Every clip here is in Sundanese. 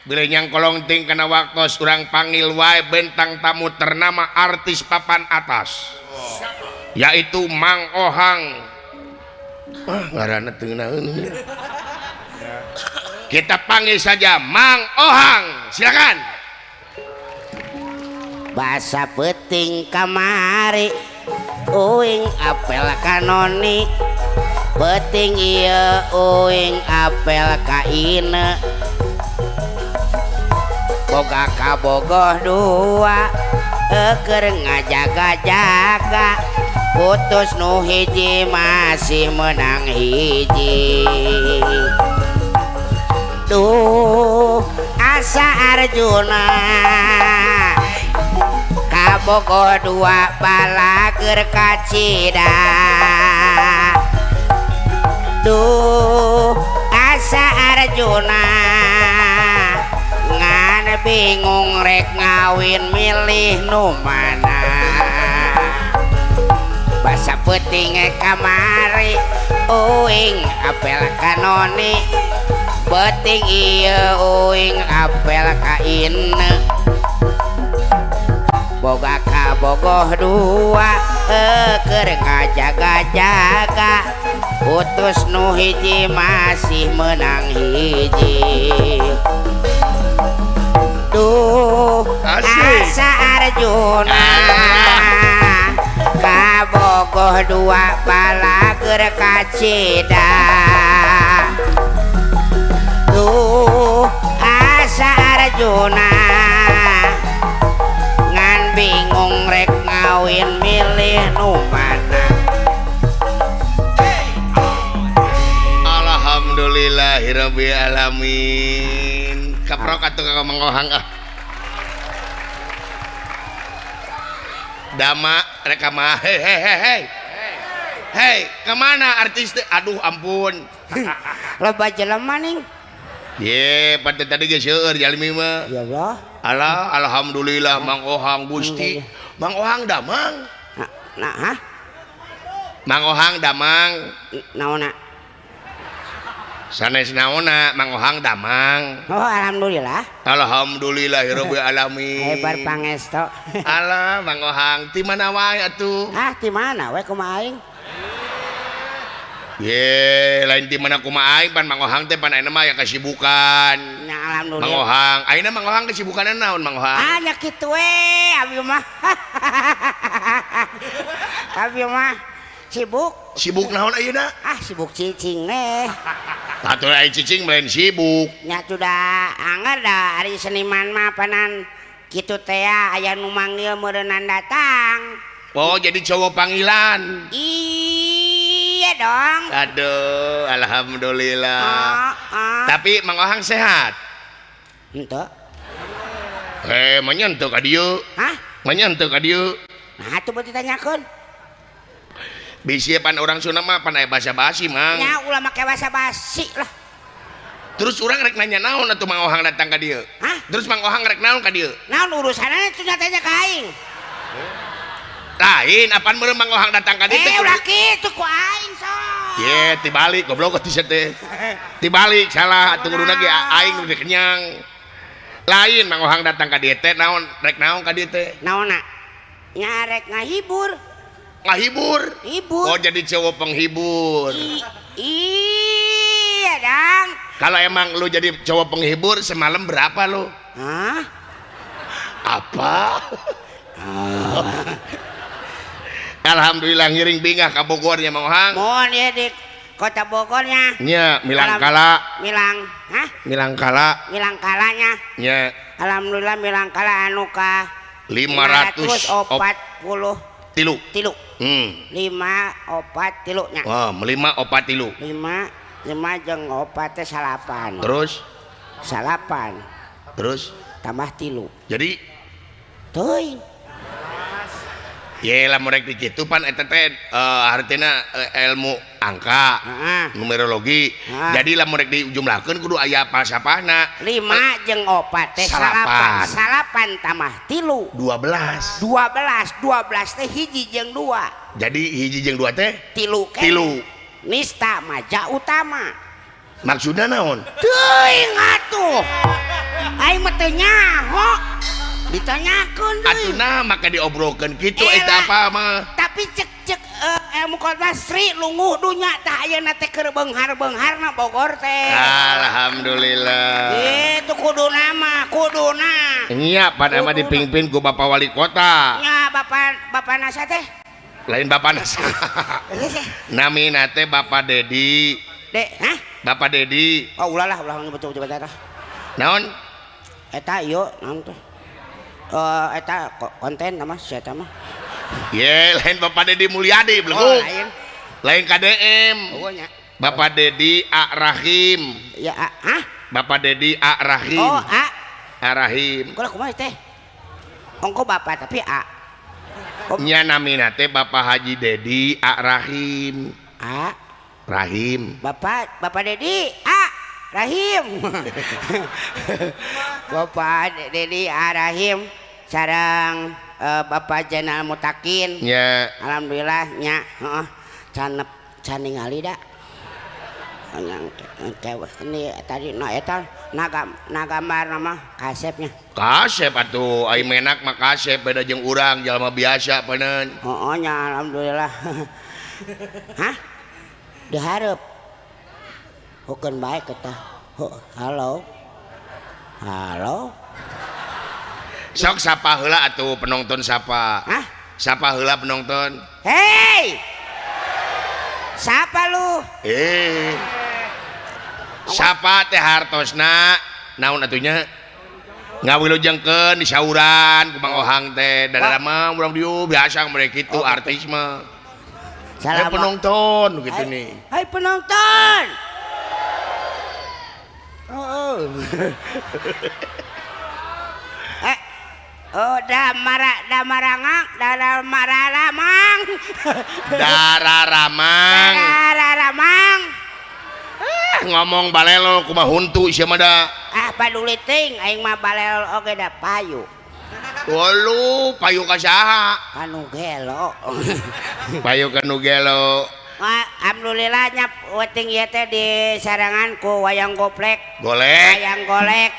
Bilih nyangkolong ting kana waktos urang panggil wae bentang tamu ternama artis papan atas. Yaitu Mang Ohang. Ah, ngaranna teu ngeunaheun. Kita panggil saja Mang Ohang. Silakan. Basa peuting kamari uing apel ka noni, peuting ieu uing apel ka ine, boga kabogoh dua keur ngajaga-jaga, putus nu hiji masih menang hiji. Duh, asa Arjuna kabogoh dua balageur kacida. Duh, asa Arjuna ngan bingung rek ngawin milih nu mana. Basa peuting kamari uing apel ka noni, peuting ieu uing apel ka ine, boga kabogoh dua keur ngajaga-jaga, putus nu hiji masih menang hiji. Duh, Asik. asa Arjuna kabogoh dua balageur kacida. Duh, asa Arjuna ngan bingung rek ngawin milih nu mana. Alhamdulillahirabbil alamin. Kaprok atuh ka Mang Ohang ah. Dama rek ka mah, hei hei hei hei. Hei, kemana artis teh? Aduh ampun. Loba jelema ning. Ye, pada tadi geus seueur jalmi mah. Ya Allah. Alah, alhamdulillah Mang Ohang Gusti. Mang Ohang damang. Nah, hah? Mang Ohang damang. Naonna? Sanes naonna, Mang Ohang damang. Oh, alhamdulillah. Alhamdulillahirabbil alamin. Hebat pangesto. Alah, Mang Ohang, ti mana wae atuh? Ah, ti mana we kumaha aing? Ye, lain ti mana kumaha aing, pan Mang Ohang teh pan ayeuna mah aya kesibukan. Nya alhamdulillah. Mang Ohang, ayeuna Mang Ohang kesibukanna naon Mang Ohang? Ah, nya kitu we abi mah. Abi mah sibuk. Sibuk naon ayeuna? Ah, sibuk cicing eh. Atuh aya cicing lain sibuk. Nya sudah anger dah ari seniman mah panan kitu teh aya nu manggil meureunnan datang. Oh, jadi cowok panggilan. Iya dong. Aduh, alhamdulillah. Tapi Mang Ohang sehat? Henteu. Eh, manya henteu ka dieu. Hah? Manya henteu ka dieu. Nah, atuh beuti tanyakeun. Bisi pan orang Sunda mah pan aya basa-basi, Mang. Nya ulah make basa-basi lah. Terus urang rek nanya naon atuh Mang Ohang datang ka dieu? Hah? Terus Mang Ohang rek naon ka dieu? Naon urusanna itu nyatanya ka aing? Lain, apaan meureun Mang Ohang datang ka dieu teh? Eh, ulah kitu ku aing sok. Ye, tibalik goblok atuh sia teh. Tibalik salah atuh kuduna ge aing nu kenyang. Lain Mang Ohang datang ka dieu teh naon rek naon ka dieu teh? Naonna? Nya rek ngahibur. Ngahibur? Hibur. Oh, jadi cowok penghibur. Iya dong. Kalau emang lu jadi cowok penghibur semalam berapa lu? Hah? Apa? Alhamdulillah ngiring bingah ka Bogornya Mang Ohang. Mohon ya di kota Bogornya. Nya milangkala. Milang, hah? Milangkala. Milangkalanya. Nya. Alhamdulillah milangkala anu ka 540 tilu. Tilu. 5 4 tilu nya. Wah, 5 4 tilu. 5 5 jeung 4 teh 9. Terus 9. Terus tambah tilu. Jadi teuing. Ye lamun rek di kitu pan eta teh artina ilmu angka, numerologi. Jadi lamun rek dijumlahkeun kudu aya falsafahna. 5 jeung 4 teh 8. 8 tambah tilu 12. 12, 12 teh hiji jeung 2. Jadi hiji jeung 2 teh tilu keneh. Tilu. Nista maja utama. Maksudna naon? Teuing atuh. Aing mah teu nyaho. Ditanyakeun deui. Atuh nah maka diobrolkeun kitu Elah. eta apa mah. Tapi cek cek ilmu kota Sri lunguh dunya tah ayeuna teh keur beunghar-beungharna Bogor teh. Alhamdulillah. Itu kuduna mah, kuduna. Nya pada mah dipimpin ku Bapak Wali Kota. Nya bapak bapak nasa teh. Lain Bapak nasa. Namina teh Bapak Dedi. Dek, hah? Bapak Dedi. Oh, ulah lah, ulah nyebut-nyebut eta. Naon? Eta ieu naon teh? Eh, eta konten nama si eta mah. Ye, lain Bapak Dedi Mulyadi Oh, belum. lain. Lain KDM. Oh, nya. Bapak Dedi A Rahim. Ya, A, hah? Bapak Dedi A Rahim. Oh, A. A Rahim. Kula kumaha teh? Ongko bapak tapi A. Oh. Nya namina teh Bapak Haji Dedi A Rahim. A. Rahim. Bapak, Bapak Dedi A Rahim. Bapak Dedi A Rahim sareng Bapak Jenal Mutakin. Nya. Alhamdulillah nya, heeh. Can can ningali da. Yang ini tadi na eta na gambar nama kasepnya. Kasep atuh, ai menak mah kasep beda jeung urang jalma biasa panen. Heeh nya alhamdulillah. Hah? Dihareup. Hukeun bae eta. Halo. Halo. Sok sapa heula atuh penonton sapa. Hah? Sapa heula penonton. Hei. Siapa lu? Sapa teh hartosna naon atunya? Ngawilujengkeun disauran ku Mang Ohang teh. Da mah urang dieu biasa mereka kitu artis mah. Salam Hai penonton gitu nih. Hai penonton. Oh. Oh, damara damarangang, daramaramang. Dararamang. Dararamang. Ngomong balelo kumaha huntu sia mah da. Ah, paduli ting aing mah balelo oge da payu. Walu, payu ka saha? Kanu gelo. Payu kanu gelo. Alhamdulillah nya weting ieu teh di sarangan ku wayang goplek. Golek. Wayang golek.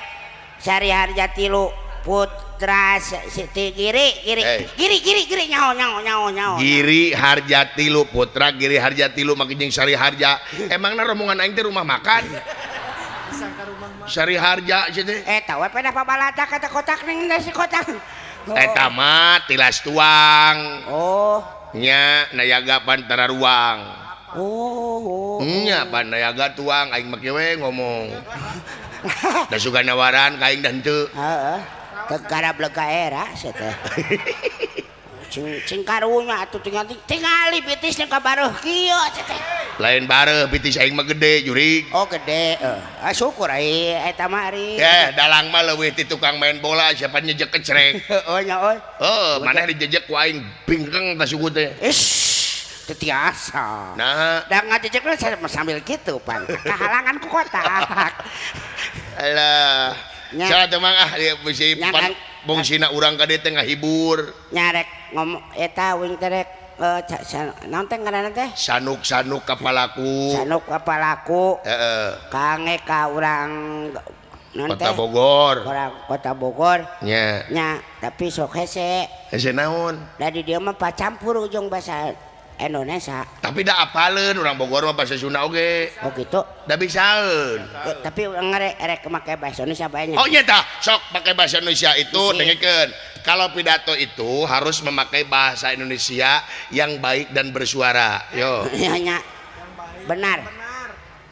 Sari Harja Tilu Putra Siti Giri Giri. Hey. Giri Giri Giri nyaho nyaho nyaho nyaho. Giri Harja Tilu Putra Giri Harja Tilu make jeung Sari Harja. Emangna rombongan aing teh rumah makan? Sari Harja sia teh. Eta we pedah pabalata kata kotak ning nasi kotak. Eta mah tilas tuang. Oh. Nya nayaga pantara ruang. Oh. Nya pan nayaga tuang aing make we ngomong. Da suka nawaran ka aing da henteu. Heeh. Tegara blega era sia teh. Cing karunya atuh tingali bitisna ka bareuh kieu sia teh. Lain bareuh bitis aing mah gede jurig. Oh gede. Ah syukur ai eta mah ari. Dalang mah leuwih ti tukang main bola siapa nyejek kecrek. Heeh nya euy. Heeh, maneh dijejek ku aing bingkeng ta suku teh. Ish, teu tiasa. Nah, da ngajejekna sambil kitu pan. Kahalangan ku kotak. Alah. Salah teh mang ah bisi fungsina urang ka dieu teh ngahibur. Nyarek ngomong eta wing teh rek naon teh ngaranna teh? Sanuk-sanuk kapalaku. Sanuk kapalaku. Heeh. Kange ka urang naon teh? Kota Bogor. Urang Kota Bogor. Nya. Nya, tapi sok hese. Hese naon? Da di dieu mah pacampur ujung bahasa Indonesia. Tapi da apaleun urang Bogor mah bahasa Sunda oge. Oh gitu. Da bisaeun. Tapi ngerek rek make bahasa Indonesia banyak. Oh nya tah, sok pakai bahasa Indonesia itu dengekeun. Kalau pidato itu harus memakai bahasa Indonesia yang baik dan bersuara. Yo. Nya nya. Benar.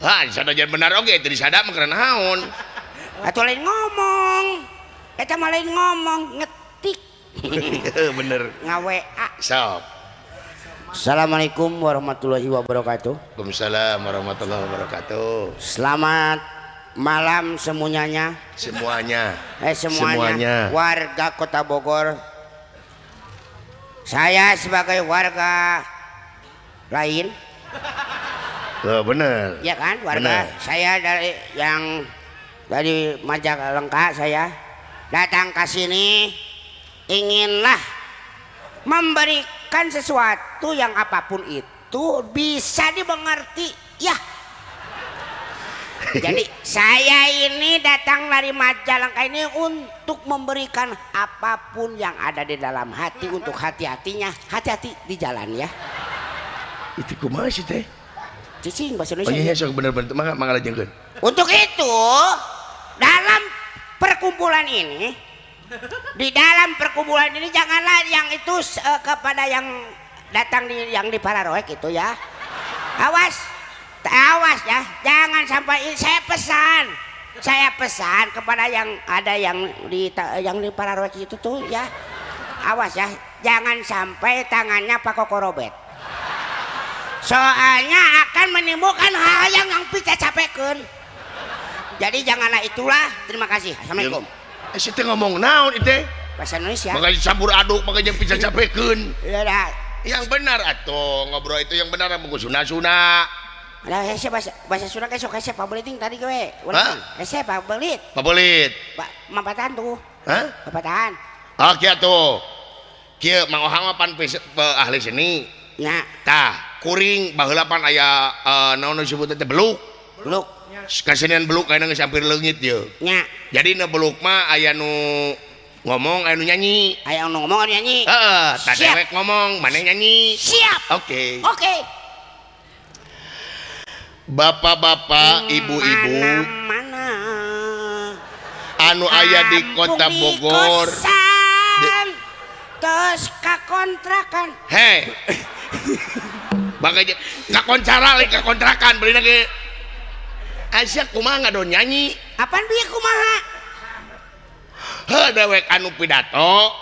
Hah, sanajan benar oge teu disada mah keur naon. Atuh lain ngomong. Eta mah lain ngomong, ngetik. Bener. Nga-WA. Sok. Assalamualaikum warahmatullahi wabarakatuh. Waalaikumsalam warahmatullahi wabarakatuh. Selamat malam semuanya. Semuanya. Semuanya. Semuanya. Warga Kota Bogor. Saya sebagai warga lain. Oh, bener. Ya kan, warga. Bener. Saya dari yang dari Majalengka saya datang ke sini inginlah memberikan sesuatu yang apapun itu bisa dimengerti ya. Jadi saya ini datang dari Majalengka ini untuk memberikan apapun yang ada di dalam hati untuk hati-hatinya. Hati-hati di jalan ya. Itu kumaha sih teh? Cicing bahasa Oh Indonesia. iya, sok bener-bener mangga mangga lajengkeun. Untuk itu, dalam perkumpulan ini, di dalam perkumpulan ini janganlah yang itu kepada yang datang di yang di Pararoek itu ya. Awas, awas ya, jangan sampai saya pesan. Saya pesan kepada yang ada yang di Pararoek itu tuh ya. Awas ya, jangan sampai tangannya Pak Kokorobet. Soalnya akan menimbulkan hal yang bisa capekeun. Jadi janganlah itulah. Terima kasih. Assalamualaikum. Eh, si teh ngomong naon itu? Bahasa Indonesia. Makanya campur aduk, makanya bisa capekeun. Ya dah. Yang benar atuh ngobrol itu yang benar mun suna-suna. Ada hese bahasa bahasa Sunda ge sok hese pabeuliting tadi ge. Hah? Hese pabelit. Pabelit. Ba mapatan tuh. Hah? Mapatan. Oke atuh. Kieu Mang Ohang mah pan ahli seni. Nya, Tah, kuring baheula pan aya naon nu disebut teh beluk. Beluk. Kasenian beluk kayaknya geus hampir leungit ye. Nya. Jadi nu beluk mah aya nu ngomong, aya nu nyanyi. Aya nu ngomong anu nyanyi. Heeh, tah Siap. dewek ngomong, maneh nyanyi. Siap. Oke. Oke. Bapak-bapak, ibu-ibu Mana-mana. Anu aya di kota Kampung di Bogor. Kosan. Terus kakontrakan. Hei. Bakal kakoncara lain kakontrakan beli ge. Aisyah kumaha ngadon nyanyi? Apaan bieu kumaha? Heuh, dewek anu pidato,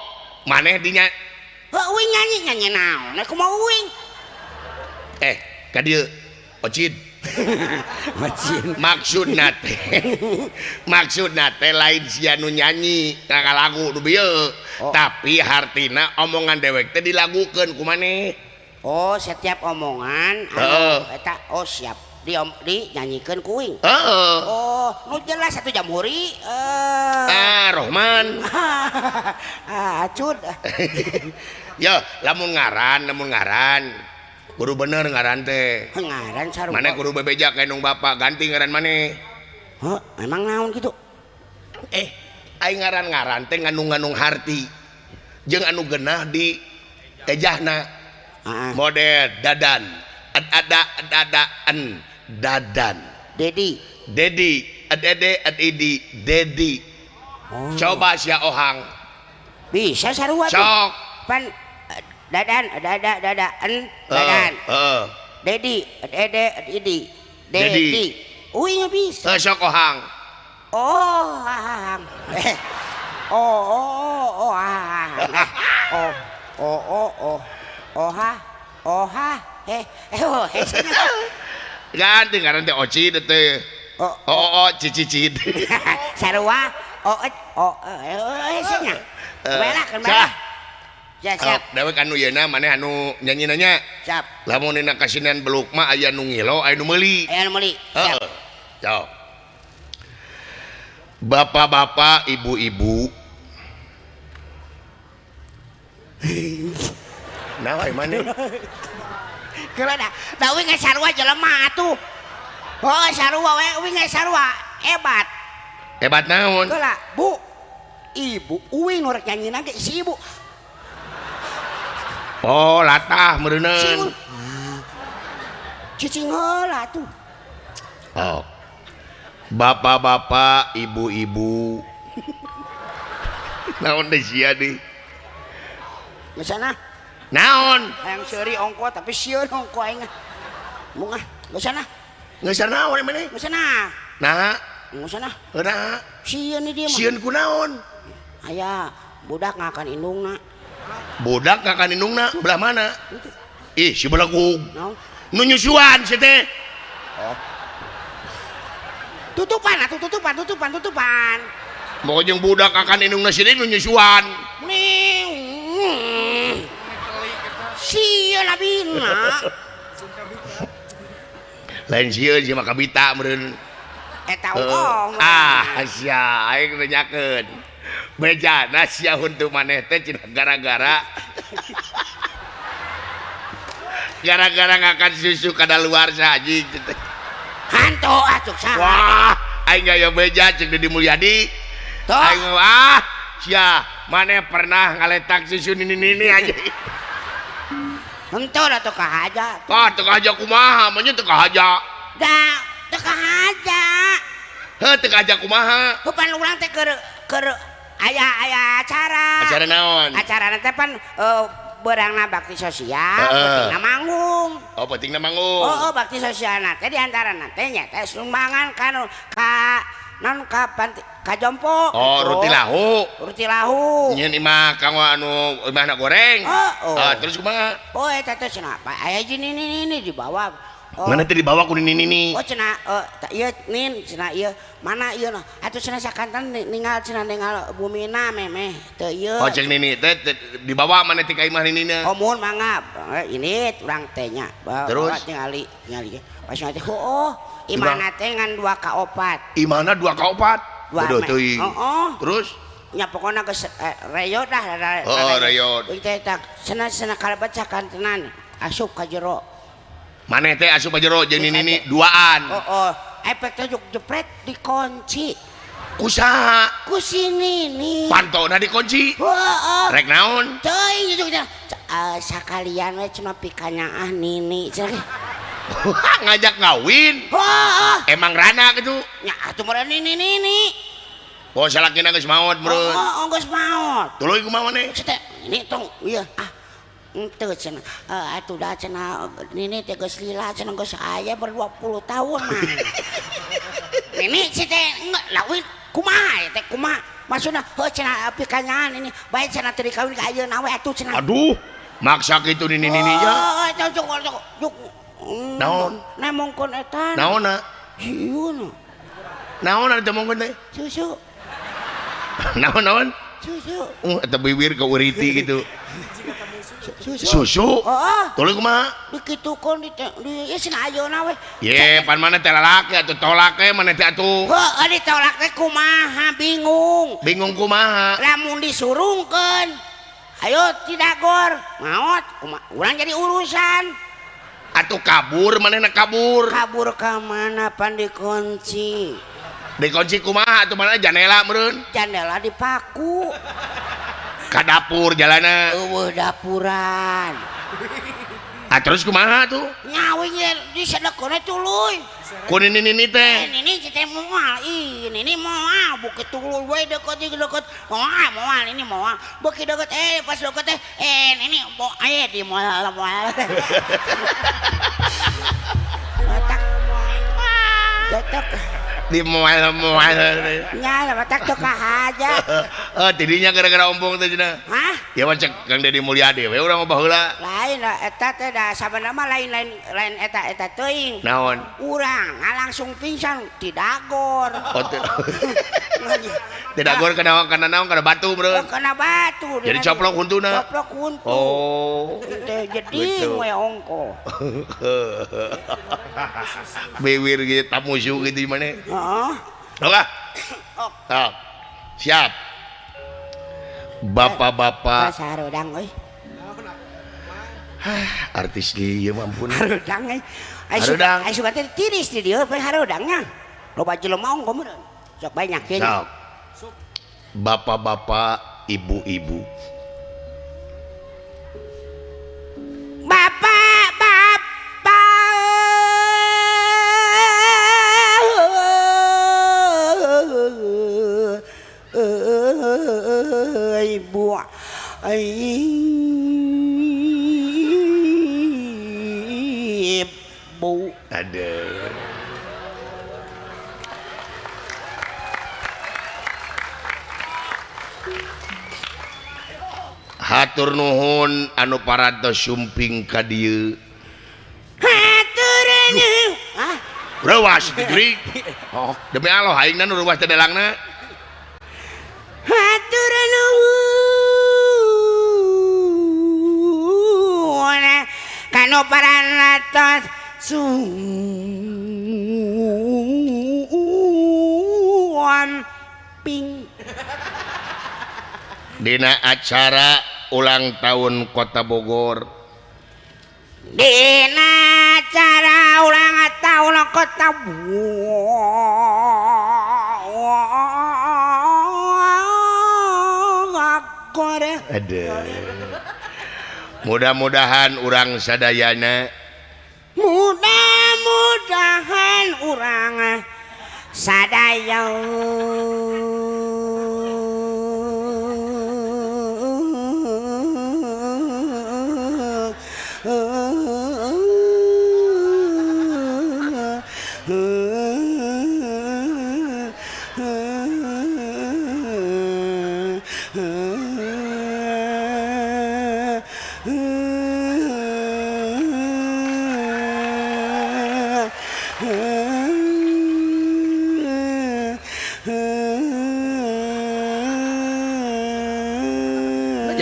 maneh dinya. Heuh, uing nyanyi nyanyi naon? Aku mau uing. Eh, ka dieu. Ocid. Macin. Maksudna teh lain sia nu nyanyi lagu nu bieu. Oh. Tapi hartina omongan dewek teh dilagukeun ku maneh. Oh, setiap omongan anu Heeh. eta oh siap. Di om, dinyanyikeun ku uing. Heeh. Oh, nu jelas satu jamhuri eh Ah, Rohman. Ah, acut. Ya, lamun ngaran kudu bener ngaran teh. Ngaran sarua. Maneh kudu bebeja ka indung bapak, ganti ngaran maneh. Heuh, emang naon kitu? Eh, aing ngaran-ngaran teh ngandung-ngandung harti. Jeung anu genah di ejahna. Heeh. Model Dadan. Ad ada dadaan Dadan. Dedi. Dedi, ad ede ad idi, Dedi. Oh. Coba sia Ohang. Bisa sarua tuh. Sok. Pan dadan dada dadaan dadan. Heeh. Dedi, dede, idi. Dedi. Dedi. Uing bisa. Eh, sok Ohang. Oh, ah. Eh. Oh, oh, oh, oh, ah. Oh, oh, oh, oh. Oh, ha. Oh, ha. Eh, eh, oh, eh, Ganti ngaran teh Oci teh. Oh, Oh, oh, oh, cicicid. Sarua. Oh, eh, oh, eh, oh, eh, nya. Eh, Baiklah, kan sah. baiklah. Ya, siap. Dewek anu yeuna maneh anu nyanyi nanya. Siap. Lamun dina kasenian beluk mah aya nu ngilo, aya nu meuli. Ayo meuli. Siap. Heeh. Sok. Bapak-bapak, ibu-ibu. Nah, ai maneh? Keula da. Da uing ge sarua jelema atuh. Oh, sarua we uing ge sarua. Hebat. Hebat naon? Keula, Bu. Ibu uing nu rek nyanyi ge si ibu. Oh, latah Si ibu. meureuneuh. Cicing heula atuh. Oh. Bapak-bapak, ibu-ibu. Naon deh sia deui? Geus sana. Naon? Hayang seuri ongko tapi sieun ongko aing. Mung ah, geus sana. Geus naon maneh? Geus sana. Nah, Geus sana. nah, Sieun di dieu mah. Sieun ku naon? Aya budak ngakan indungna. Budak ngakan indungna belah mana? Ih, si belagug. Naon? Nu nyusuan si teh. Tutupan atuh tutupan tutupan tutupan. Mau jeung budak akan indungna si nu nyusuan. Nih. Sieun abina. Lain sieun si mah kabita meureun. Eta ongkong. Ah, sia aing nanyakeun. Bejana sia huntu maneh teh cenah gara-gara ngakan susu kadaluarsa anjing teh. Hantu atuh saha. Wah, aing gaya beja cek Dedi Mulyadi. Tuh. Aing ah, sia, maneh pernah ngaletak susu nini-nini aja. Henteu da teu kahaja. Tah teu kahaja kumaha, manya teu kahaja. Da teu kahaja. Heuh teu kahaja kumaha? Bukan urang teh keur keur aya acara. Acara naon? Acara teh pan beurangna bakti sosial, pentingna manggung. Oh, pentingna manggung. Oh, bakti sosial teh di antarana teh nya teh sumbangan ka ka non ka panti ka jompo. Oh, gitu. Ruti lahu. Ruti lahu. Nyeun imah kanggo anu imahna goreng. Oh, oh. Ah, terus kumaha? Oh, eta teh cenah aya jeung nini dibawa. Oh. Mana teh dibawa ku nini-nini? Oh, cenah ieu nin cenah ieu mana ieu nah atuh cenah sakantan ninggal cenah ninggal bumina memeh teu ieu. Oh, cek nini teh dibawa mana teh ka imah ninina? Oh, muhun mangga. Ini urang teh nya. Terus tingali tingali. Pas teh heuh imahna teh ngan 2 ka 4. Imahna 2 ka 4. Bodoh teuing. Heeh. Terus nya pokona geus reyot dah. Heeh, reyot. Teh cenah-cenah kalebet sakantenan asup ka jero. Maneh teh asup ka jero jeung nini duaan. Oh, efek teh jepret dikunci. Ku saha? Ku si nini. Pantona dikunci. Heeh. Rek naon? Teuing jeung sakalian we cuma pikanyaah nini cenah. Ngajak ngawin. Heeh. Emang rana kitu? Nya atuh meureun nini nini. Oh, salakina geus maot meureun. Oh, geus maot. Tuluy kumaha maneh? Teh ini tong ieu ah. Henteu cenah atuh da cenah nini teh geus lila cenah geus aya ber 20 tahun mah. Nini si teh lawin kumaha teh kumaha maksudna heuh cenah pikanyaan ini bae cenah teu dikawin ka ayeuna we atuh cenah. Aduh, maksa kitu nini-nininya. Oh, eta cuk cuk. Naon? Nemongkeun eta. Naonna? Hieu. Naon ari temongkeun teh? Susu. Naon-naon? Susu. Eta bibir keuriti gitu. Susu. Susu. Heeh. Tuluy kumaha? Dikitukeun di ieu cenah ayeuna we. Ye, pan maneh teh lalaki atuh tolak we maneh teh atuh. Heuh, ditolak teh kumaha bingung. Bingung kumaha? Lamun disurungkeun. Ayo tidagor, maot kumaha urang jadi urusan. Atuh kabur manehna kabur. Kabur ka mana pan dikunci? Dikunci kumaha atuh mana jandela meureun? Jandela dipaku. Ka dapur jalanna. Eueuh dapuran. Ah terus kumaha tuh? Nyawi disedekeun tuluy. Ku nini-nini teh. Nini teh moal, ih nini moal beuki tuluy we deukeut deukeut. Moal moal ini moal. Beuki deukeut pas deukeut teh nini moal di moal moal. Otak. Detok. Di moal-moal. Nya matak teu kahaja. Oh, tidinya gara-gara ompong teh cenah. Hah? Ya mah cek Kang Dedi Mulyadi we urang mah baheula. Lain eta teh da sabenerna mah lain-lain lain eta-eta teuing. Naon? Urang langsung pingsan tidagor. Oh, tidagor kana kana naon kana batu meureun. Oh, kana batu. Jadi coplok huntuna. Coplok huntu. Oh. Teh jeding we ongko. Bibir gitu tamusu gitu mana? Heeh. Oke. Oh. Siap. Bapak-bapak. Harudang euy. Artis di ieu mah ampun. Harudang euy. Harudang. Ai sugan teh tiris di dieu we harudangnya. Loba jelema ongko meureun. Sok banyak ieu. Sok. Bapak-bapak, ibu-ibu. Bapak-bapak ibu ibu ada hatur nuhun anu parantos sumping ka dieu hatur nuhun ah reuwas digrig. Oh, demi Allah aingna nu reuwas teh delangna. Hatur nuhun kanu parantos sumping dina acara ulang tahun Kota Bogor. Dina acara ulang tahun Tahu kota Aduh. Mudah-mudahan urang sadayana, mudah-mudahan urang sadaya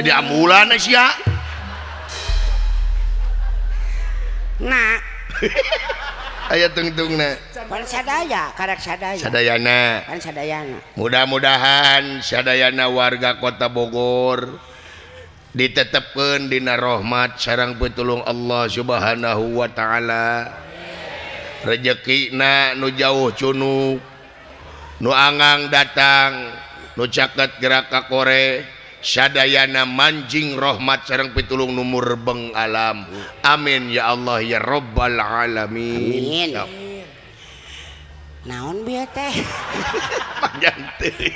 jadi ambulan sia. Nah, aya tungtungna. Pan sadaya, karek sadaya. Sadayana. Pan sadayana. Mudah-mudahan sadayana warga Kota Bogor ditetepkeun dina rahmat sareng pitulung Allah Subhanahu wa taala. Rejekina nu jauh cunuk, nu angang datang, nu caket gerak ka kore. Sadayana manjing rahmat sareng pitulung nu murbeng alam. Amin ya Allah ya rabbal alamin. Amin. Naon bieu teh? Panjang teuing.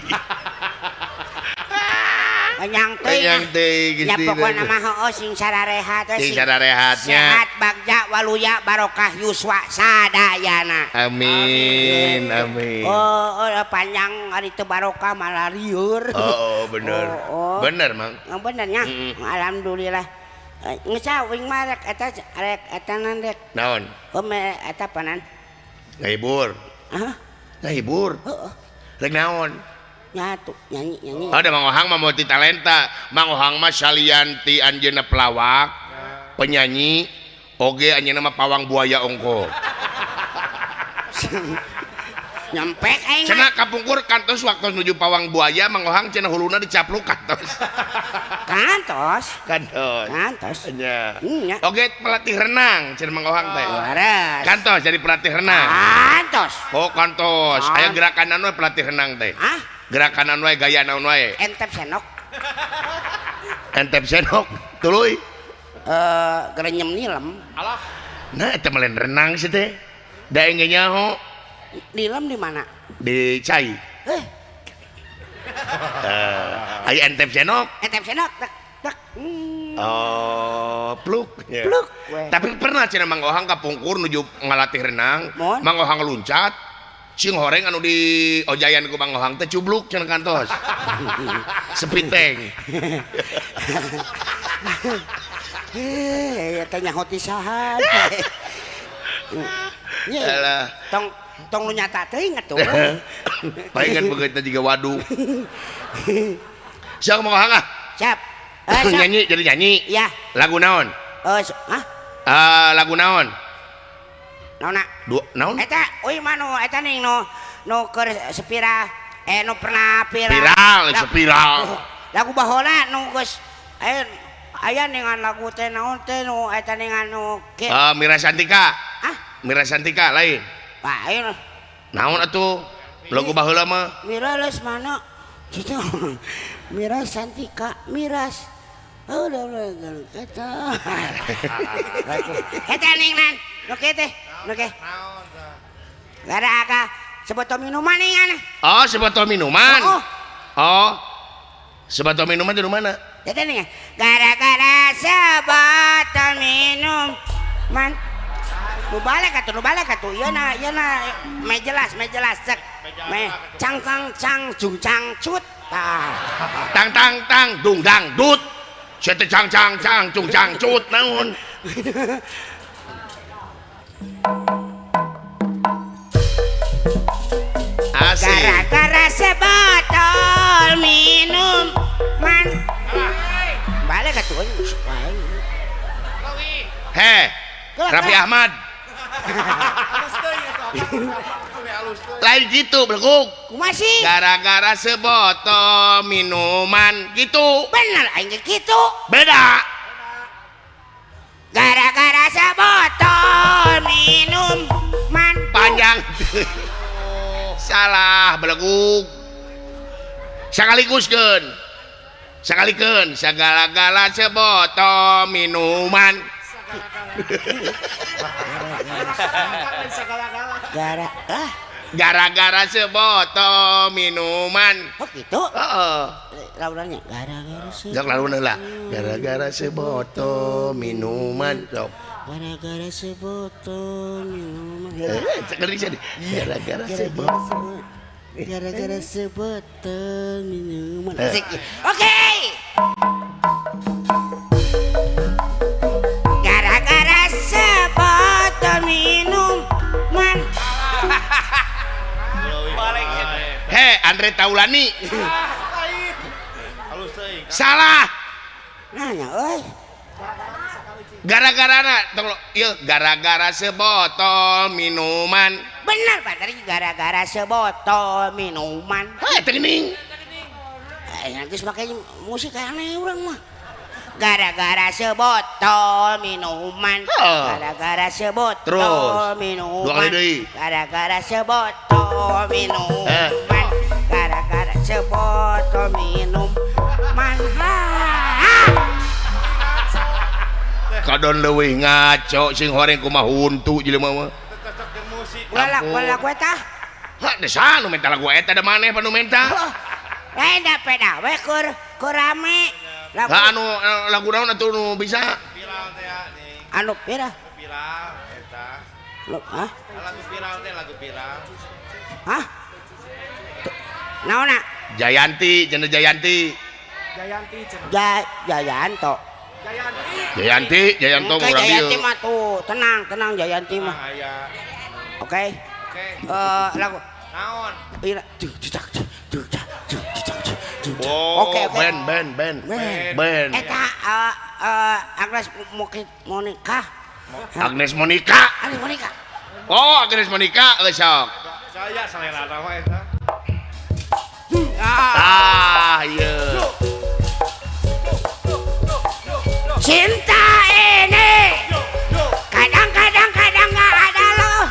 Panjang teuing. Panjang teuing. Ya pokona mah heueuh sing sararehat sing sararehatnya. Sehat bagja waluya barokah yuswa sadayana. Amin amin. Oh, oh panjang ari teu barokah malah lieur. Oh, oh bener. Oh, oh. Bener Mang. Bener nya. Alhamdulillah. Geus wing mah rek eta rek eta nan rek. Naon? Oh me eta panan. Ngahibur. Hah? Ngahibur. Heeh. Rek naon? Nyatu nyanyi nyanyi. Ada Mang Ohang mah multi talenta. Mang Ohang mah salian ti anjeunna pelawak, penyanyi, oge anjeunna mah pawang buaya ongko. Nyempek aing. Cenah kapungkur kantos waktu nuju pawang buaya Mang Ohang cenah huluna dicapluk kantos. Kantos. Kantos. Kantos. Nya. Nya. Oge pelatih renang cenah Mang Ohang teh. Leres. Kantos jadi pelatih renang. Kantos. Oh kantos. Aya gerakan anu pelatih renang teh. Hah? Gerakan naon wae, gaya naon wae? Entep senok. Entep senok, tuluy. Gerenyem nilem. Alah. Nah, eta mah lain renang sih teh. Da engge nyaho. Nilem di mana? Di cai. Aya entep senok. Entep senok, tek tek. Oh, pluk. Yeah. Pluk. Tapi pernah cenah Mang Ohang kapungkur nuju ngalatih renang, Mon? Mang Ohang luncat. Sing horeng anu di ojayan ku Mang Ohang teh cubluk cenah kantos. Sepiteng. Ya teh nyaho ti saha. Alah. Tong tong nu nyata teuing atuh. Palingan begitu juga waduk. Siap Mang Ohang ah? Siap. Nyanyi jadi nyanyi. Iya. Lagu naon? Hah? Lagu naon? Naona? Dua naon? Eta euy mah nu eta ning nu nu keur sepira nu pernah viral. Viral, spiral. Lagu baheula nu geus aya ningan lagu teh naon teh nu eta ningan nu Mira Santika. Hah? Mira Santika lain. Lain. Naon atuh? Lagu baheula mah. Mira Lesmana. Kitu. Mira Santika, Miras. Oh, udah eta. Eta ning nan. Nu kieu teh. Oke. Gara-gara sebotol minuman nih kan. Oh, sebotol minuman. Oh. Oh. Sebotol minuman di mana? Itu nih. Gara-gara sebotol minuman. Nu balik atuh, nu balik atuh. Ieu na, ieu na me jelas cek. Me cang cang cang jung cang cut. Tah. Tang tang tang dung dang dut. Sia teh cang cang cang cung cang cut naon. Asik. Gara-gara sebotol minuman. Balik atuh. Heh, Raffi Ahmad. Lain gitu, belekuk. Kumaha sih? Gara-gara sebotol minuman gitu. Bener aing gitu. Beda. Gara-gara sebotol minuman. Salah belegug. Sakaliguskeun. Sakalikeun sagala-gala sebotol minuman. Gara-gara sebotol minuman. Oh gitu? Heeh. Launannya gara-gara sebotol. Sok laun heula. Gara-gara sebotol minuman. Sok. Gara-gara sebotol minuman. Gara-gara sebotol. Gara-gara sebotol minuman. Oke. Gara-gara sebotol minuman. Hei, Andre Taulani. Salah. Nanya, euy. Gara-gara ieu gara-gara sebotol minuman. Bener Pak, tadi gara-gara sebotol minuman. Heh, teu geuning. Nanti pakai musik aneh urang mah. Gara-gara sebotol minuman. Gara-gara sebotol minuman. Dua kali deui. Gara-gara sebotol minuman. Gara-gara sebotol minuman. Kadon leuwih ngaco sing horeng kumaha huntu jelema mah. Ulah lagu eta. Hah, desa nu minta lagu eta da maneh panu minta. Lain da peda we keur rame. Lagu anu lagu naon atuh nu bisa? Viral teh nih. Anu viral. Viral eta. Hah? Lagu viral teh lagu viral. Hah? Naonna? Jayanti, cenah Jayanti. Jayanti cenah. Jayanto. Jayanti, Jayanto urang dieu. Jayanti mah tuh, tenang, tenang Jayanti mah. Oke. Oke. Lagu naon? Oke, oke. Band. Eta Agnes Monica. Agnes Monica. Agnes Monica. Oh, Agnes Monica geus sok. Saya selera mah eta. Ah, ieu. Cinta ini kadang-kadang kadang nggak ada loh.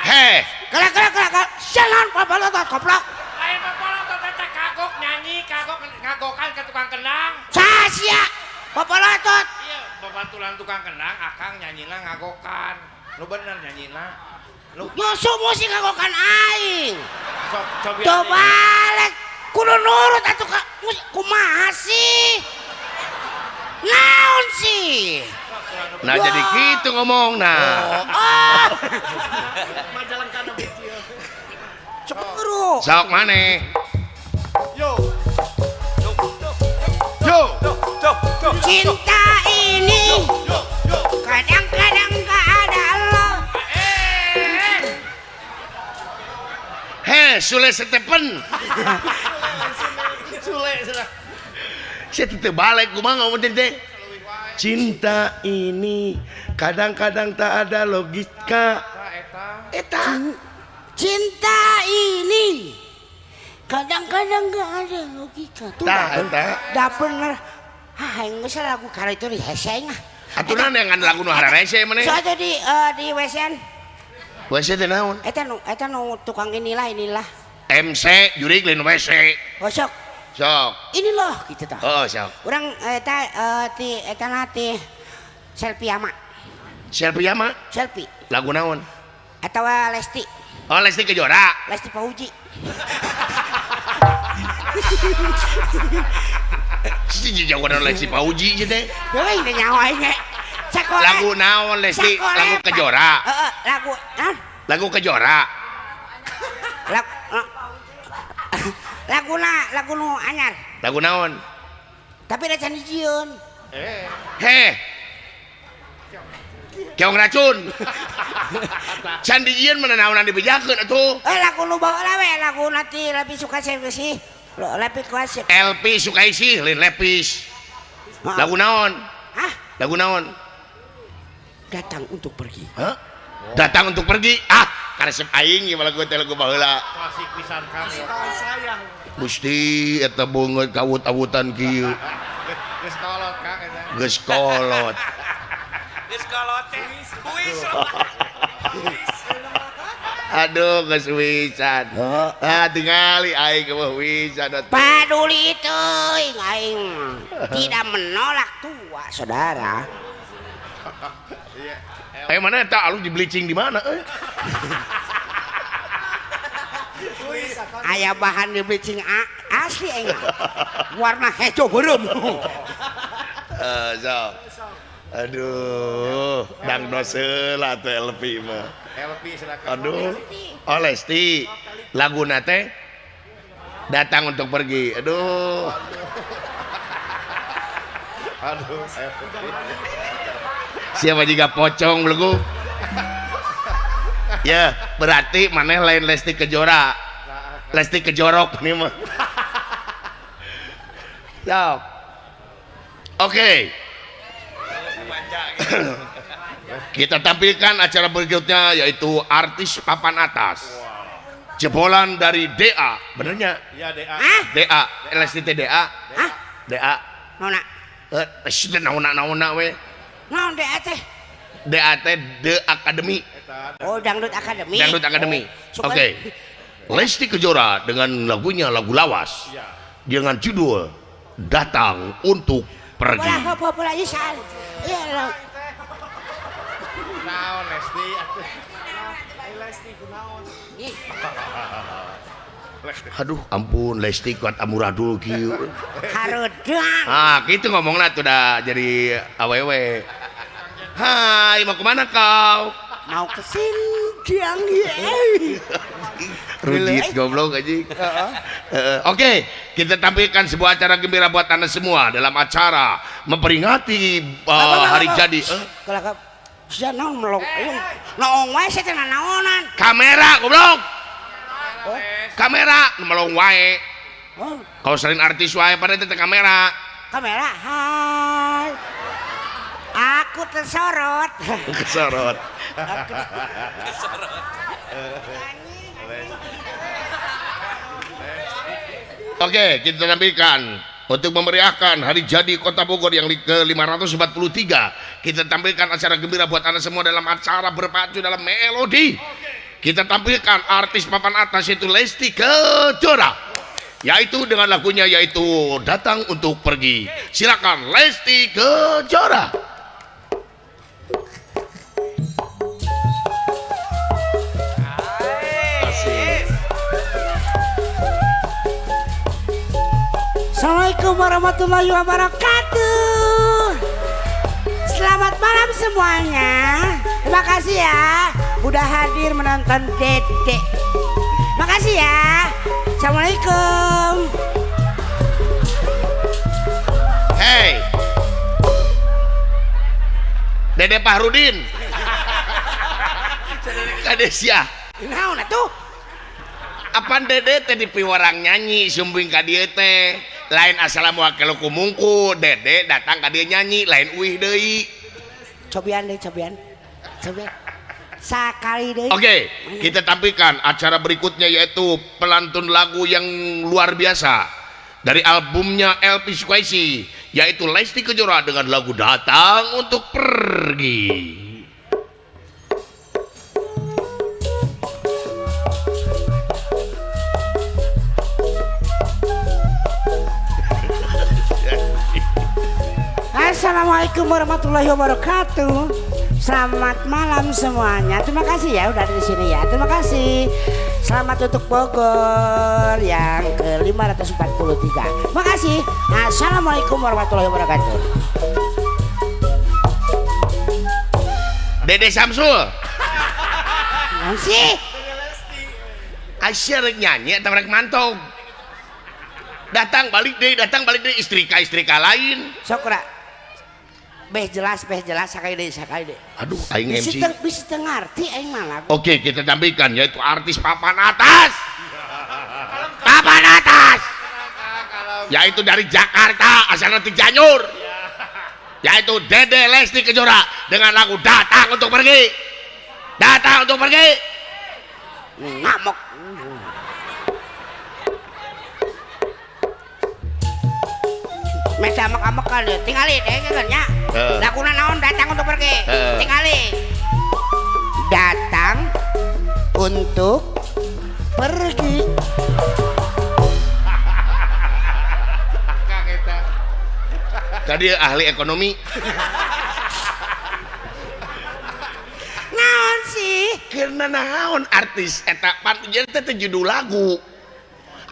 Heh, kelak jalan papalotot koplok. Lain papalotot eta kagok nyanyi, kagok ngagokan ke tukang kendang. Sasia papalotot. Iya, babatulan tukang kendang, akang nyanyina ngagokan. Nu bener nyanyina. Nu nyusu musik ngagokan aing. Sok cobi. Coba balik. Kudu nurut atuh ka kumaha sih? Naon sih? Nah jadi gitu ngomong nah. Oh. Cemburu. Sok maneh. Yo. Yo. Cinta ini kadang-kadang gak ada lo. Heh, Sule Stephen. Sule sudah. Saya tetep balik kumaha ngomong teh. Cinta ini kadang-kadang tak ada logika. Eta. Cinta ini kadang-kadang gak ada logika. Tuh dah bener. Hah, aing geus lagu kara itu rese aing ah. Aturan yang lagu nu hararese maneh. Soalnya di WC-an. WC teh naon? Eta nu tukang inilah. MC jurig lain WC. Oh sok. Sok. Ini loh gitu tah. Oh sok. Urang eta ti eta na ti selfie ama. Selfie ama? Selfie. Lagu naon? Atawa Lesti. Oh Lesti Kejora. Lesti Pauji. Si jagoan Lesti Pauji ieu teh. Heuy teh nyaho aing ge. Sakola. Lagu naon Lesti? Lagu Kejora. Heeh, lagu naon? Lagu Kejora. Lagu lagu nu anyar. Lagu naon? Tapi da can dijieun. Heh. Keong racun. Can dijieun mana naonan dibejakeun atuh. Lagu nu baheula we, lagu nanti lebih suka sih. Lebih klasik. LP Sukaisih lain Lepis. Lagu naon? Hah? Lagu naon? Datang untuk pergi. Hah? Datang untuk pergi. Ah, karesep aing ieu lagu teh lagu baheula. Klasik pisan kang. Gusti eta beungeut kawut-awutan kieu. Geus kolot kang eta. Geus kolot. Geus Aduh, geus wisan. Ah, tingali aing mah wisan atuh. Paduli teuing aing tidak menolak tua, saudara. Eh mana eta alus di bleaching di mana euy? Aya bahan di bleaching asli aing. Warna hejo beureum. Sok. Aduh, dangdos heula atuh LP mah. LP silakan. Aduh. Oh Lesti, laguna teh datang untuk pergi. Aduh. Aduh. Siapa juga pocong belegu. Ya, berarti maneh lain Lesti Kejora. Lesti Kejorok nih mah. Sok. Oke. Kita tampilkan acara berikutnya yaitu artis papan atas. Jebolan dari DA, benernya? Iya, DA. Hah? DA, LST DA. Hah? DA. Naona? Eh, naona-naona we. Naon DA teh? DA teh The Academy. Oh, Dangdut Academy. Dangdut Academy. Oh, Oke. Lesti Kejora dengan lagunya lagu lawas. Iya. Dengan judul Datang Untuk Pergi. Bola bola bola isan. Iya. Naon Lesti atuh. Lesti kunaon. Aduh, ampun Lesti kuat amuradul kieu. Hareudang. Ah, gitu ngomongna tuh dah jadi awewe. Hai, mau kemana kau? Mau ke Sindang ya. Rujit goblok aja. Oke, kita tampilkan sebuah acara gembira buat Anda semua dalam acara memperingati hari jadi. Kalau sia naon melong, naon wae sia teh naonan. Kamera goblok. Kamera melong wae. Oh, Kalau sering artis wae pada teh kamera. kamera. Hai. Aku tersorot. Kesorot. Oke, kita tampilkan untuk memeriahkan hari jadi Kota Bogor yang ke-543. Kita tampilkan acara gembira buat Anda semua dalam acara berpacu dalam melodi. Kita tampilkan artis papan atas yaitu Lesti Kejora, yaitu dengan lagunya yaitu Datang Untuk Pergi. Silakan Lesti Kejora. Asik. Assalamualaikum warahmatullahi wabarakatuh. Selamat malam semuanya. Terima kasih ya udah hadir menonton Dede. Makasih ya. Assalamualaikum. Hey, Dede Pahrudin. Kadesia. Naon atuh? Apaan Dede teh dipiwarang nyanyi sumbing ka dieu teh. Lain assalamualaikum kumungku, Dede datang ka dieu nyanyi lain uih deui. Cobian deh, cobian. Cobian. Sakali deui. Oke, kita tampilkan acara berikutnya yaitu pelantun lagu yang luar biasa dari albumnya LP Sukaisi, yaitu Lesti Kejora dengan lagu Datang Untuk Pergi. Assalamualaikum warahmatullahi wabarakatuh. Selamat malam semuanya. Terima kasih ya udah ada di sini ya. Terima kasih. Selamat untuk Bogor yang ke-543. Terima kasih. Assalamualaikum warahmatullahi wabarakatuh. Dede Samsul. Naon sih? Aisyah rek nyanyi atau rek mantog? Datang balik deh, datang balik deh, istrika-istrika lain. Sok ora. Beh jelas sakali deui, sakali deui. Aduh, aing MC. Bisa teu ngarti aing mah lagu. Oke, kita tampilkan yaitu artis papan atas. Papan atas. Yaitu dari Jakarta, asalnya di Cianjur. Yaitu Dede Lesti Kejora dengan lagu Datang Untuk Pergi. Datang Untuk Pergi. Ngamuk. Meta amek-amekan deh, tinggalin deh kan nya. Laguna naon datang untuk pergi. Tingali. Datang untuk pergi. Akang eta. Tadi ahli ekonomi. Naon sih? Karena naon artis eta pan jadi teh judul lagu.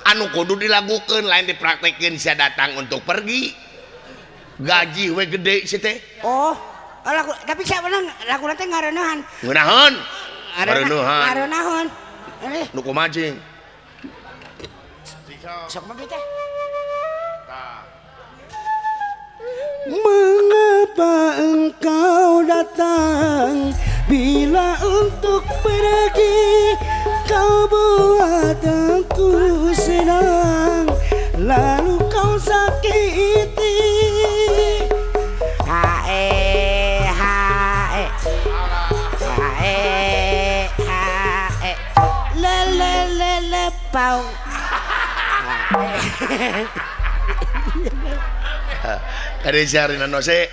Anu kudu dilagukeun lain dipraktekeun sia datang untuk pergi. Gaji we gede si teh. Oh, lagu tapi siapa nang lagu teh ngareuneuhan. Ngeunaheun. Ngareuneuhan. Ngareuneuhan. Nu kumaha cing? Sok mah teh. Mengapa engkau datang bila untuk pergi kau buat aku senang lalu kau sakiti. Hae hae hae hae le le le le pau. Kade siarina nose.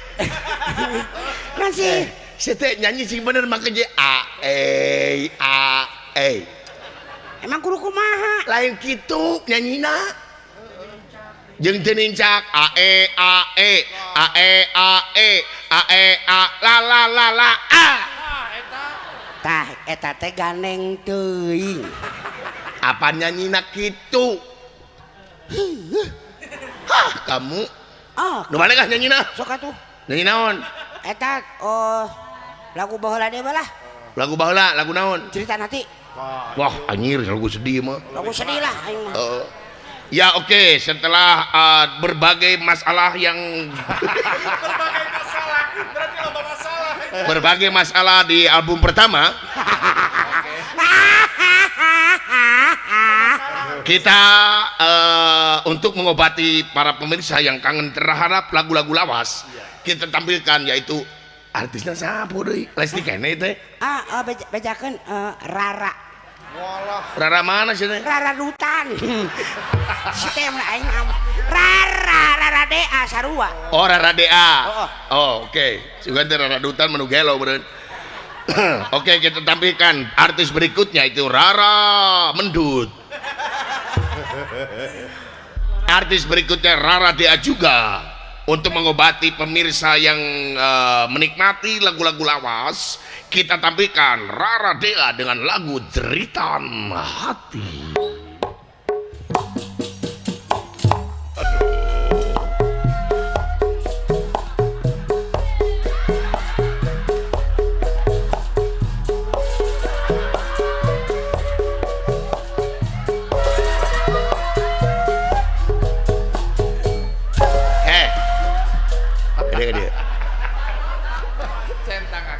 Nasi. Si teh nyanyi sing bener make je a e a e. Emang kudu kumaha? Lain kitu nyanyina. Jeung teu nincak a e a e a e a e a e a la la la la a. Tah eta teh ganeng teuing. Apa nyanyina kitu? Hah, kamu. Ah, nu balik ah nyanyina? Sok atuh. Nyanyi naon? Eta oh lagu baheula deui lah. Lagu baheula, lagu naon? Cerita nanti. Wah, anjir lagu sedih mah. Lagu sedih lah aing mah. Ya oke, setelah berbagai masalah yang berbagai masalah, berarti loba masalah. Berbagai masalah di album pertama. Kita untuk mengobati para pemirsa yang kangen terhadap lagu-lagu lawas, kita tampilkan yaitu artisnya siapa deui? Lesti kene teh. Ah, bejakeun Rara. Walah. Rara mana sih teh? Rara Dutan. Si teh mun aing Rara, Rara DA sarua. Oh, Rara DA. Oh, oke. Sugan teh Rara Dutan menu gelo beureun. Oke, kita tampilkan artis berikutnya itu Rara Mendut. Artis berikutnya Rara DA juga untuk mengobati pemirsa yang menikmati lagu-lagu lawas, kita tampilkan Rara DA dengan lagu Jeritan Hati.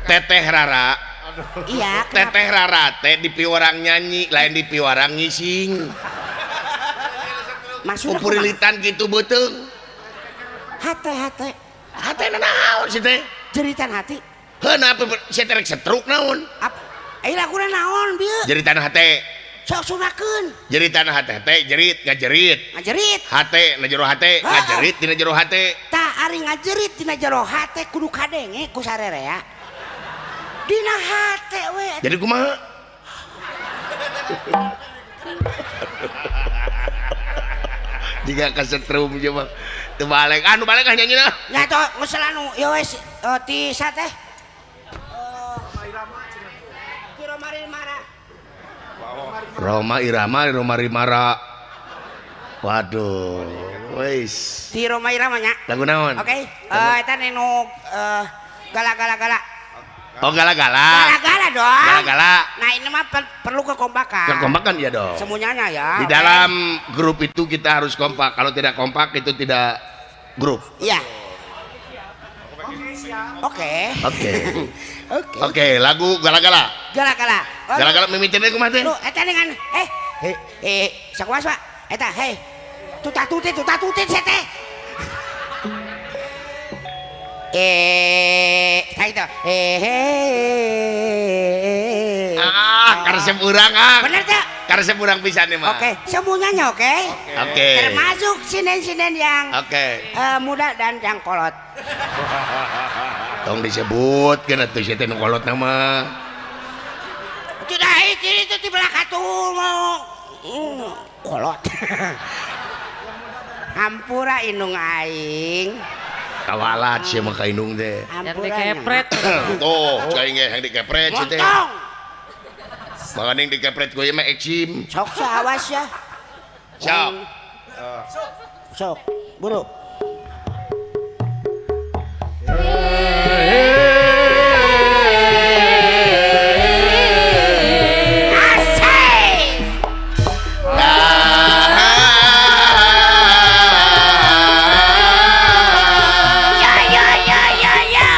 Teteh Rara. Iya, Teteh Rara teh di piwarang nyanyi, lain di piwarang ngising. Maksudna pupurilitan gitu beuteung. Hate hate. Hate naon sih teh? Jeritan hati. Heuh napa sia teh rek setruk naon? Apa? Ai laguna naon bieu? Jeritan hate. Sok sunakeun. Jeritan hate teh jerit ngajerit. Ngajerit. Hate na jero hate, ngajerit dina jero hate. Tah ari ngajerit dina jero hate kudu kadenge ku sarerea. Dina hate we. Jadi kumaha? Jika kesetrum coba. Teu balik. Anu balik ah nyanyina. Nya atuh geus anu ieu wes ti sa teh. Ti Roma Rimara. Roma Irama Roma Rimara. Waduh. Wis. Ti Roma Irama nya. Lagu naon? Oke. Eta nu gala-gala-gala. Oh gala-gala. Gala-gala dong. Gala-gala. Nah ini mah perlu kekompakan. Kekompakan ya dong. Semuanya ya. Di dalam grup itu kita harus kompak. Kalau tidak kompak itu tidak grup. Iya. Oke. Oke. Oke. Oke, lagu gala-gala. Gala-gala. Gala-gala mimitina kumaha teh? Lu eta dengan sakumaha Pak? Eta hei. Tutatutit tutatutit sia teh. Tah itu. Ah, karesep urang ah. Bener teh? Karesep urang pisan ieu mah. Oke, semuanya oke. Oke. Termasuk sinden-sinden yang oke. Muda dan yang kolot. Tong disebutkeun atuh sia teh nu kolot nama. Tidak kiri itu di belakang tuh mau kolot. Hampura indung aing. Kawalat sia mah ka indung teh. Yang Hampura dikepret. Tuh, cai ge yang dikepret sia teh. Montong. Makaning dikepret ku ieu mah eksim. Sok sok awas ya. Sok. Sok, buru. Asik. Yo yo yo yo yo.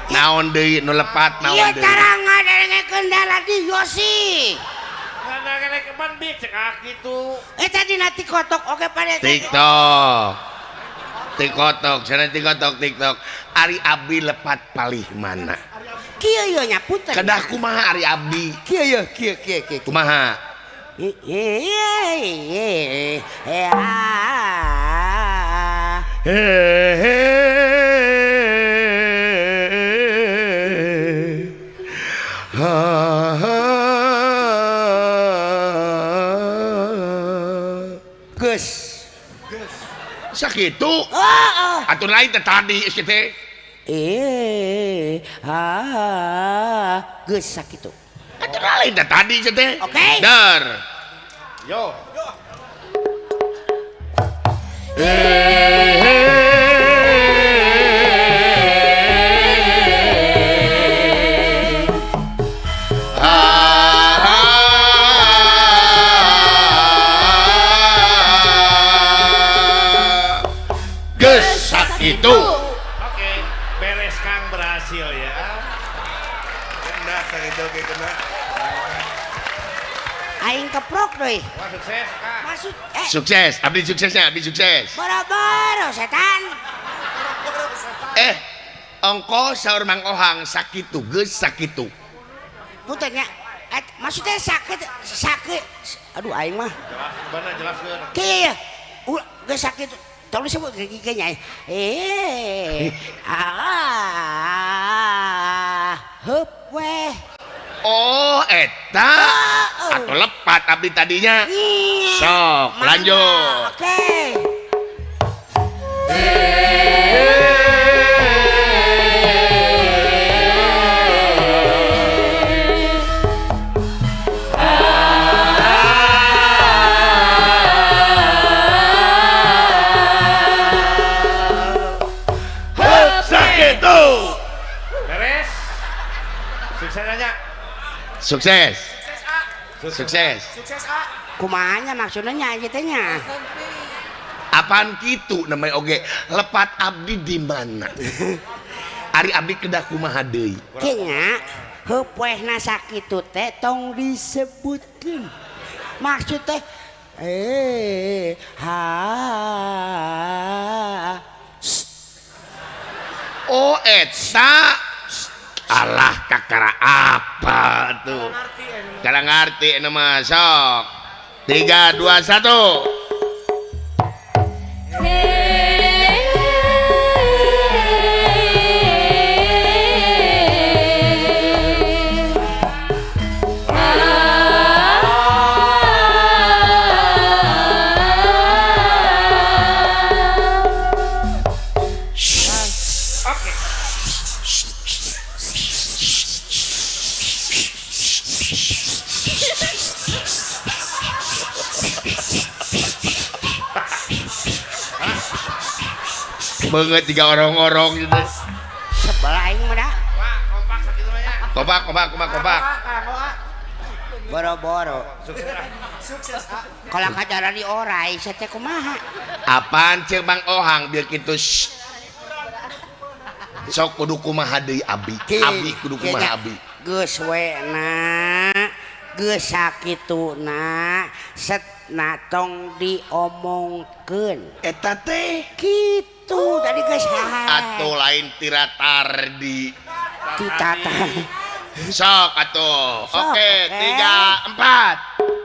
Naon deui nu lepat naon Ieu deui. cara ngadengekeun radio sih. Ngadengkeun pan bi cek kitu. Eta dina TikTok oge pada TikTok. TikTok, sana TikTok, TikTok. Ari abdi lepat palih mana? Kieu ieu nya punten. Kedah kumaha ari abdi? Kieu ieu kieu kieu kieu. Kumaha? Geus. Sakitu Heeh. atuh lain teh tadi geus teh. Geus sakitu. Atuh lain teh tadi geus teh. Oke. Der. Yo. Geus sakitu. Oke, beres Kang berhasil ya. Kena sakitu oge kena. Aing keprok deui. Wah, sukses Kang. Maksud Sukses, abdi suksesnya, abdi sukses. boro-boro setan. Ongko saur Mang Ohang sakitu geus sakitu. Punten nya. Maksudnya sakit sakit. Aduh aing mah. Jelas, bener jelaskeun. Kieu ya. Geus sakit. Tolong disebut kayaknya. Heup weh. Oh, eta. Atau lepat abdi tadinya. Sok, lanjut. Oke. Sakitu. Beres. Sukses nanya. Sukses. Sukses. Sukses A. Kumahanya maksudnya nya ieu teh nya. Apaan kitu namanya oge? Lepat abdi di mana? Ari abdi kedah kumaha deui? Kieu nya heup wehna sakitu teh tong disebutkeun. Maksud teh ha. Oh, eta. Alah kakara apa tuh? Kalau ngerti nama sok. 3 2 1. Oke. Beungeut tiga orong-orong gitu. Sebel aing mah da. Wah, kompak sakitu mah nya. Kompak kompak kompak kompak. Boro-boro. Sukses. Kalau kajaran di orai sia teh kumaha? Apaan ceuk Mang Ohang bieu kitu. Sok kudu kumaha deui abi. Abi kudu kumaha abi. Geus we na. Geus sakituna setna tong diomongkeun. Eta teh kitu tadi geus atuh lain tiratardi. Titata. Sok atuh. Oke, 3 4.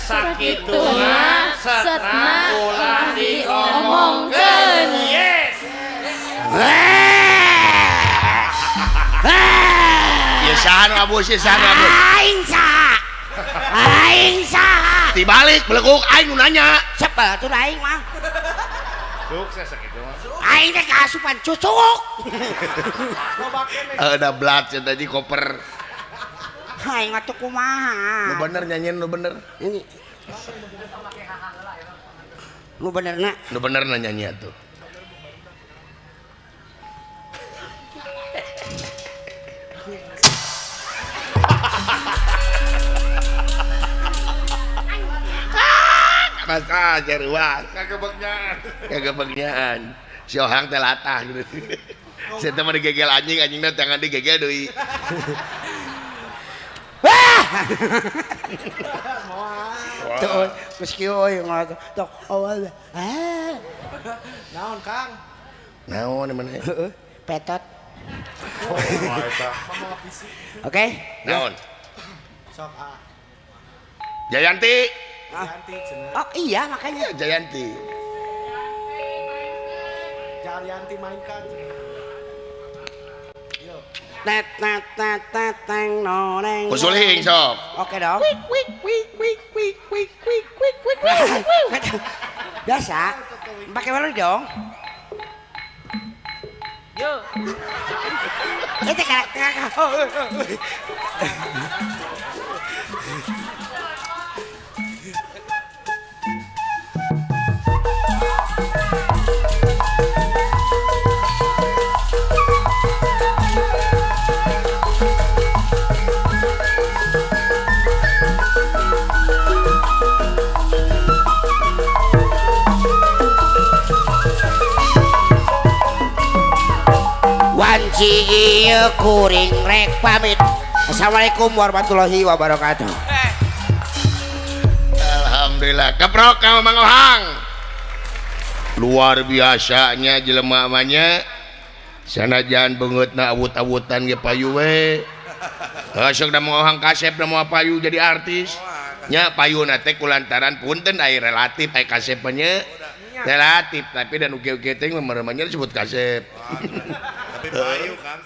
Sakituna setna ulah diomongkeun. Yes. Ya saha nu abus, ya saha nu abus. Aing saha? Aing saha? Dibalik beleguk aing nu nanya. Sebel tuh aing mah. Sukses sakitu mah. Aing teh kaasupan cucuk. Ada blat tadi koper. Aing atuh kumaha? Nu bener nyanyian nu bener. Nu benerna. Nu benerna nyanyi atuh. Masa jaruan. Kagebegnyaan. Kagebegnyaan. Si Ohang teh latah gitu. Saya teh mah digegel anjing, anjingna tangan digegel deui. Tuh, meski euy ngalato. Tok awal. Ah. Naon, Kang? Naon mana? Heeh, petot. Oke. Naon? Sok ah. Jayanti. Jayanti cenah. Oh iya makanya Jayanti. Jayanti mainkan. Tet tet tet tet teng no neng. Usulin sok. Oke dong. Wik wik wik wik wik wik wik wik wik wik. Biasa. Pakai melodi dong. Yo. Itu karakter. Wanci ieu kuring rek pamit. Assalamualaikum warahmatullahi wabarakatuh. Alhamdulillah. Keprok ka Mang Ohang. Luar biasanya jelema mah nya. Sanajan beungeutna awut-awutan ge payu we. Sok da Mang Ohang kasep da moal payu jadi artis. Nya payuna teh kulantaran punten ai relatif ai kasep mah nya. Relatif tapi dan uge-uge teh mah disebut kasep. Tapi payu Kang.